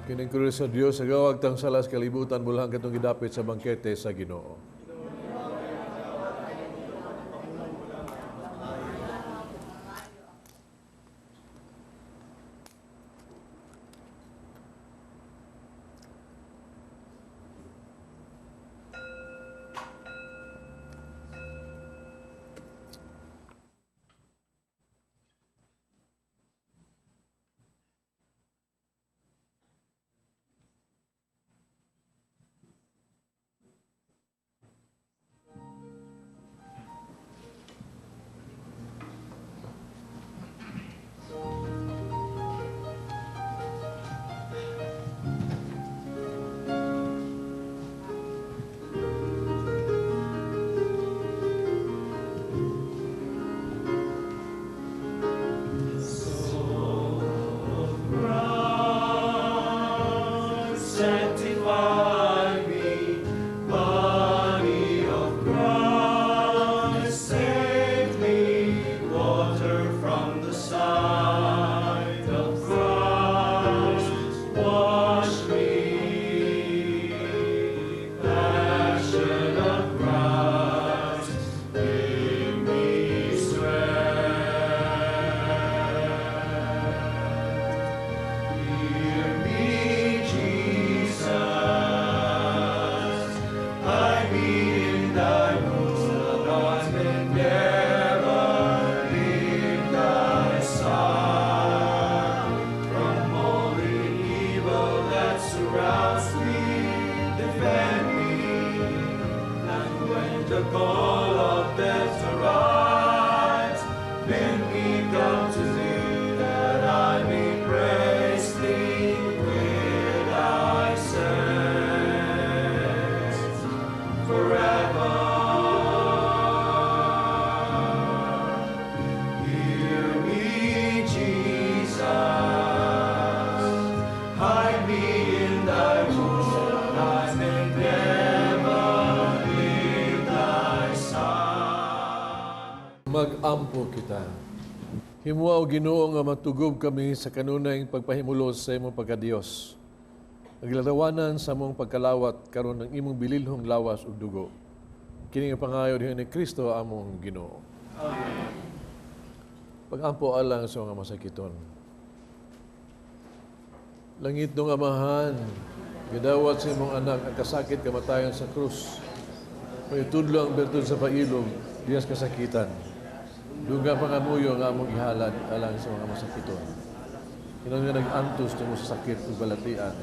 Kining kuro sa Dios sa gawag tang salas kalibutan bulhang katong gidapit sa bangkete sa Ginoo. Sanctify me, body of Christ, save me, water from the side of Christ, wash me, passion of Christ, give me strength. Hear me, Jesus, I be in thy bosom, I may never leave thy side. From all the evil that surrounds me, defend me, and when the call of death arrives, bid me come to thee, that I may praise thee with thy saints forever. Hear me, Jesus, hide me in thy bosom, I may never leave thy side. Mag-ampo kita. Himuha o Ginoo nga matugob kami sa kanunay pagpahimulos sa imong pagkadiyos. Naglarawanan sa among pagkalawat karon ng imong bililhong lawas ug dugo. Kini nga pangayo diha ni Kristo among Ginoo. Amen. Pag-ampo alang sa mga masakiton. Langit nung Amahan, gidawat sa imong anak ang kasakit kamatayon sa krus. Pagitudlo ang bertud sa pailog, diyas kasakitan. Dugang pangamuyo nga among gihalad alang sa mga masakiton. Kinong nga nag-antos tungod sa sakit ug balatian,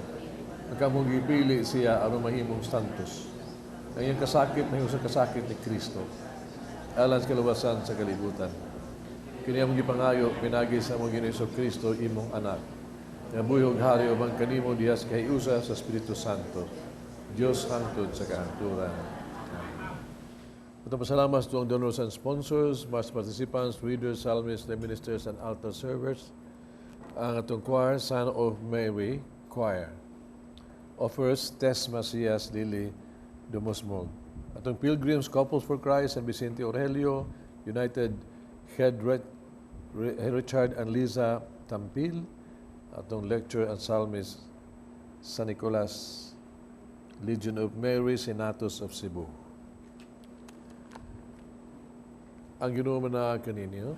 nagkamong gipili siya aron mahimong santos. Ang iyang kasakit mahimo sa kasakit ni Kristo alang sa kaluwasan sa kalibutan. Kini among gipangayo pinaagi sa among Ginoong Kristo, imong anak, nga buhi ug hari uban kanimo diha sa kahiusa sa Espiritu Santo, Dios hangtod sa kahangturan. Ito, pasalamat sa donors and sponsors, mass participants, readers, psalmists, the ministers, and altar servers. Ang atong choir, Son of Mary Choir. Offers Tess Macias, Lily Dumusmog. Atong Pilgrims, Couples for Christ, and Vicente Aurelio, United Head Richard and Liza Tampil, atong lecture and psalmist, San Nicolas, Legion of Mary, Senatus of Cebu. Ang Ginoo man kaninyo.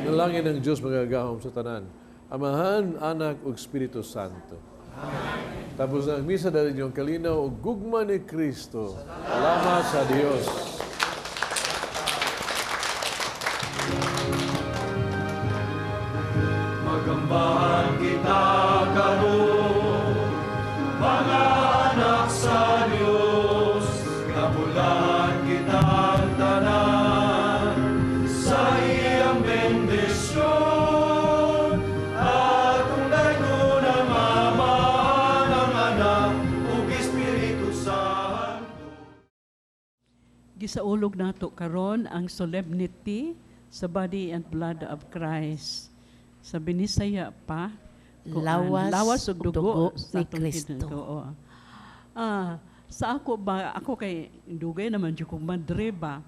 Nalangin ng Diyos magagahom sa tanan. Amahan, Anak, ug Espiritu Santo. Amen. Tapos ang misa dahil inyong kalinaw ug gugma ni Kristo. Salamat sa Dios. Magambahan kita karon, mga anak sa Dios, kabulahan kitang tanan sa iyang bendisyon. Atong daygon ang Ama, ang Anak, ug Espiritu Santo. Gisaulog nato karon ang solemnity sa body and blood of Christ. Sa Binisaya pa, kuan, Lawas lawas ug ug dugo dugo sa ni atong Kristo. Ginoo. Sa ako ba, ako kay dugay naman jud kong madre ba.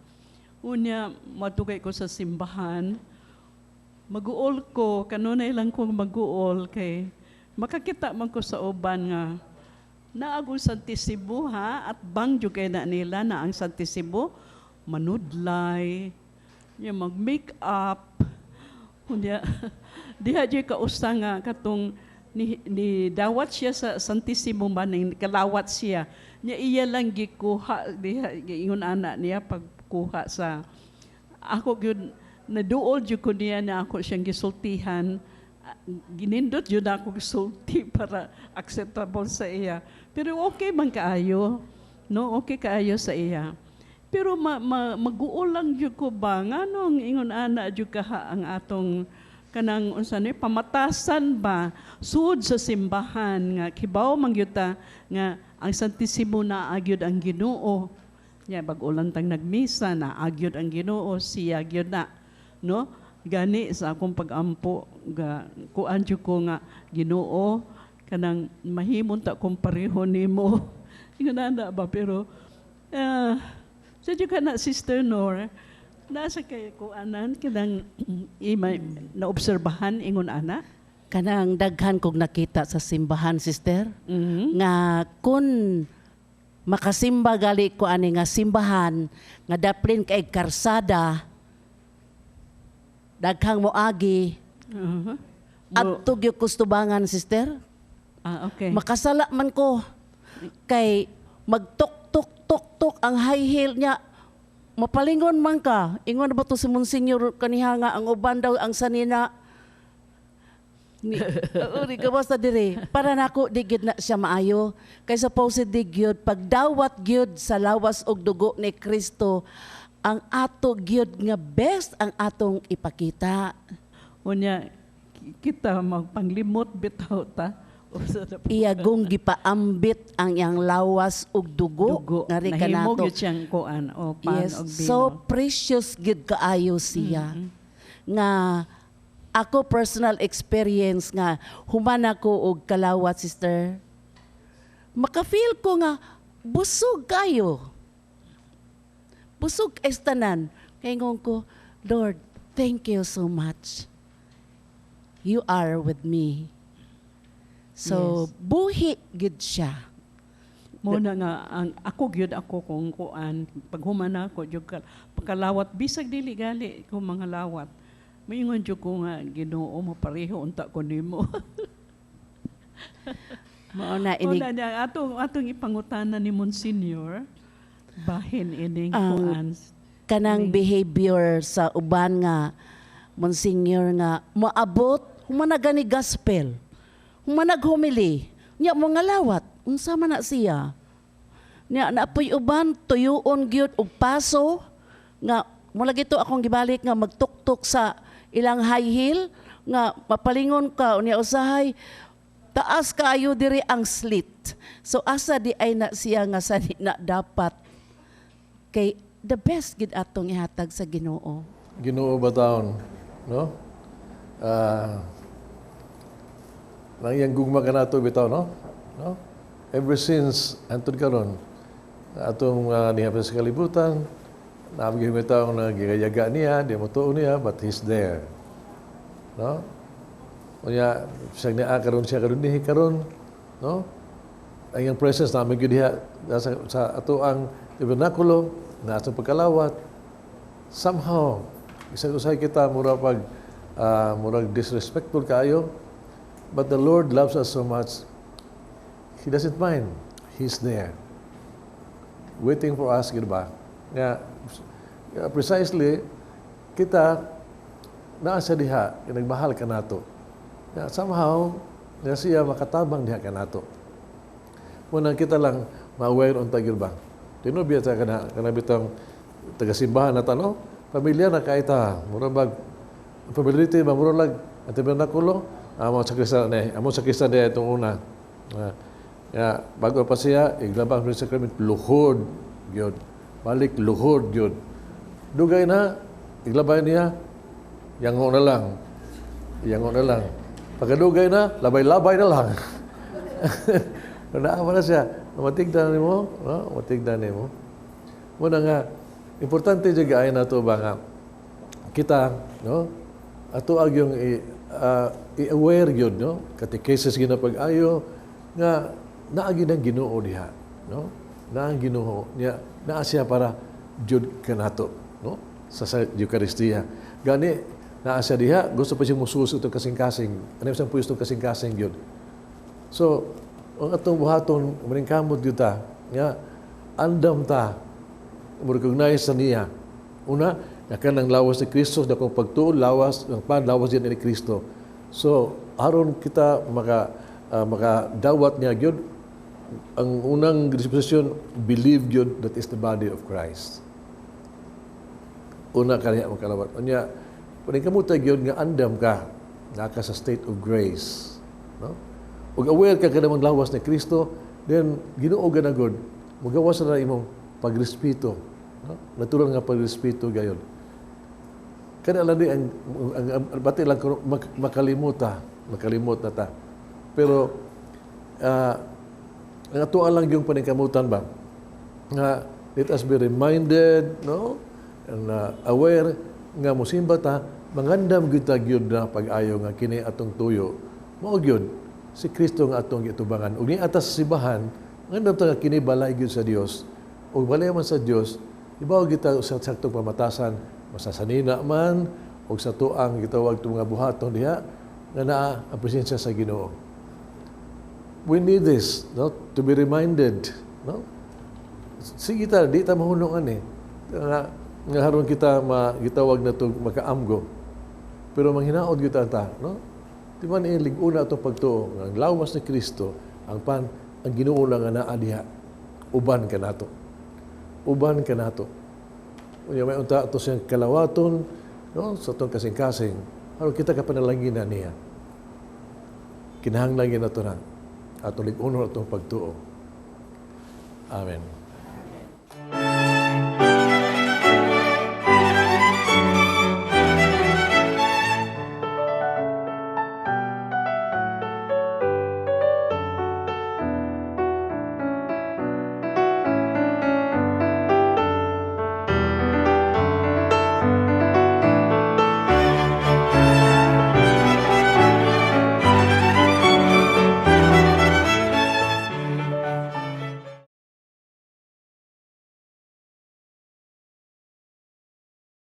Unya madugay ko sa simbahan, maguol ko, kanunay lang kong maguol kay makakita man ko sa uban nga naagong Santissimo ha, at bang jud kay na nila na ang Santissimo manudlay, nya mag-make up. Unya diha jud kausa nga katong ni dawat siya sa Santissimo man, ning kalawat siya. Nya iya lang gikuha diha, giingon ana niya pagkuha sa ako gyud naduol jud ko niya na ako siyang gisultihan. Ginindot jud ako gisulti para acceptable sa iya. Pero okay man kaayo, no? Okay kaayo sa iya. Pero maguol lang jud ko ba nganong ingon ana jud kaha ang atong kanang unsa ni pamatasan ba sud sa simbahan nga kibaw man gyud ta nga ang Santissimo na agyud ang Ginoo. Nya bag-o lang tang nagmisa na agyud ang Ginoo, siya gyud na, no? Gani sa akong pag-ampo ga kuan jud ko nga Ginoo kanang mahimong ta kong pareho nimo. Ingon ana ba, pero sa jud ka na Sister Nor, nasa kay kuanan kanang ima naobserbahan ingon ana. Kanang daghan kog nakita sa simbahan, sister, nga kun makasimba gali ko ani nga simbahan nga daplin kay karsada, daghang moagi. Adto gyud kustubangan, sister. Okay. Makasala man ko kay magtok tok tok tok ang high heel niya. Mapalingon man ka. Ingon ba to si Monsignor kaniha nga ang uban daw ang sanina. Ni, oo, di ka basta dire. Para nako di gyud na siya maayo. Kay supposed di gyud pagdawat gyud sa lawas og dugo ni Kristo, ang ato gyud nga best ang atong ipakita. Unya kita magpanglimot bitaw ta. Iyagong gipaambit ang iyang lawas ug dugo. Dugo. Ngari ka Nahimo nato. gyud siyang kuan o pan Yes, og bino. so precious gyud kaayo siya. Nga ako personal experience nga human ako og kalawat, sister. Maka-feel ko nga busog kayo. Busog estanan. Kay ingon ko, Lord, thank you so much. You are with me. So, buhi gid siya. Muna nga ang ako gyud ako kung kuan paghuman ako gyud pagkalawat bisag dili gali ko mga lawat. Moingon jud ko nga Ginoo mo pareho unta ko nimo. Mao na inig Mao na niya, atong ipangutana ni Monsignor bahin ining Ang kuan. Kanang behavior sa uban nga, Monsignor, nga moabot human na gani gospel, human nag-homily, nya mo nga lawat, unsa man na siya? Nya naapoy uban tuyuon gyud og paso nga mula gito akong gibalik nga magtuktok sa ilang high heel nga mapalingon ka, unya usahay taas kaayo diri ang slit. So asa di ay na siya nga sa di na dapat kay the best gid atong ihatag sa Ginoo. Ginoo ba taon, no? Nang iyang gugma kanato bitaw, no? No? Ever since hantod karon atong niya pa sa kalibutan, naabgi bitaw na gigayaga niya, di mo tuo niya, but he's there. No? Unya siya niya karon, siya karon dihi karon, no? Ang iyang presence namin gyud diha sa ato ang tabernakulo na atong pagkalawat. Somehow isang usahay kita mura pag murag disrespectful kaayo, but the Lord loves us so much, He doesn't mind. He's there waiting for us, gid ba, nga nga precisely kita naa sa diha nga nagmahal kanato, nga somehow nga siya makatabang diha kanato. Muna kita lang ma-aware unta gyud ba. Tinuod biya sa kana bitang tagasimbahan na tano, pamilya na kay ta, mura bag familiarity ba, mura lag ang tabernakulo, amo sa Kristiyan ni, amo sa Kristiyan di itong una. Nga bago pa siya iglabang sa sacrament, luhod gyud. Balik, luhod gyud. Dugay na iglabay niya, yango na lang. Yango na lang. Pagkadugay na, labay-labay na lang. Naa na siya. Matigdan nimo, no? Matigdan nimo. Muna nga importante jud ay nato ba nga kita, no? Ato ag yung i-aware gyud, no? Catechesis gyud na pag-ayo nga naa gyud ang Ginoo diha, no? Naa ang Ginoo niya, naa siya para jud kanato, no? Sa Eucharistia. Gani naa siya diha, gusto pa siya mususo itong kasing-kasing. Ano yung puyos itong kasing-kasing gyud. So, ang atong buhaton, maningkamot gyud ta, nga andam ta, mo-recognize sa niya. Una, nga kanang lawas ni Kristo, na kung pagtuo, lawas, ang pan, lawas din ni Kristo. So, aron kita makadawat niya gyud, ang unang disposition, believe gyud that is the body of Christ. Una kaniya makalawat. Unya, paningkamuta gyud nga andam ka, naka sa state of grace. No? Ug aware ka kanang lawas ni Kristo, then Ginoo na gud, mugawas na imong pagrespeto. No? Natural nga pagrespeto gayon. Kada lang di ang bati lang kuno makalimuta, makalimot na ta. Pero ang atoa lang yung paningkamutan ba nga let us be reminded, no, and aware nga musimba ta, mangandam gyud ta gyud na pag-ayo nga kini atong tuyo mao gyud si Kristo nga atong gitubangan. Ug ni atas sa simbahan, ngandam ta nga kini balay gyud sa Dios, ug balay man sa Dios, ibaw kita sa saktong pamatasan, masasanina man og sa tuang gitawag itong mga buhaton diha nga naa ang presensya sa Ginoo. We need this, no, to be reminded, no? Sige ta, di ta mahunong ani. Nga haron kita gitawag na to makaamgo. Pero manghinaot gyud ta, no? Di man lig-una atong pagtuo nga ang lawas ni Kristo, ang pan, ang Ginoo lang nga naa diha. Uban kanato. Uban kanato. Unya may unta ato siyang kalawaton, no, sa atong kasing-kasing. Aron kita ka panalanginan niya. Kinahanglan gyud nato na atong lig-unon atong pagtuo. Amen.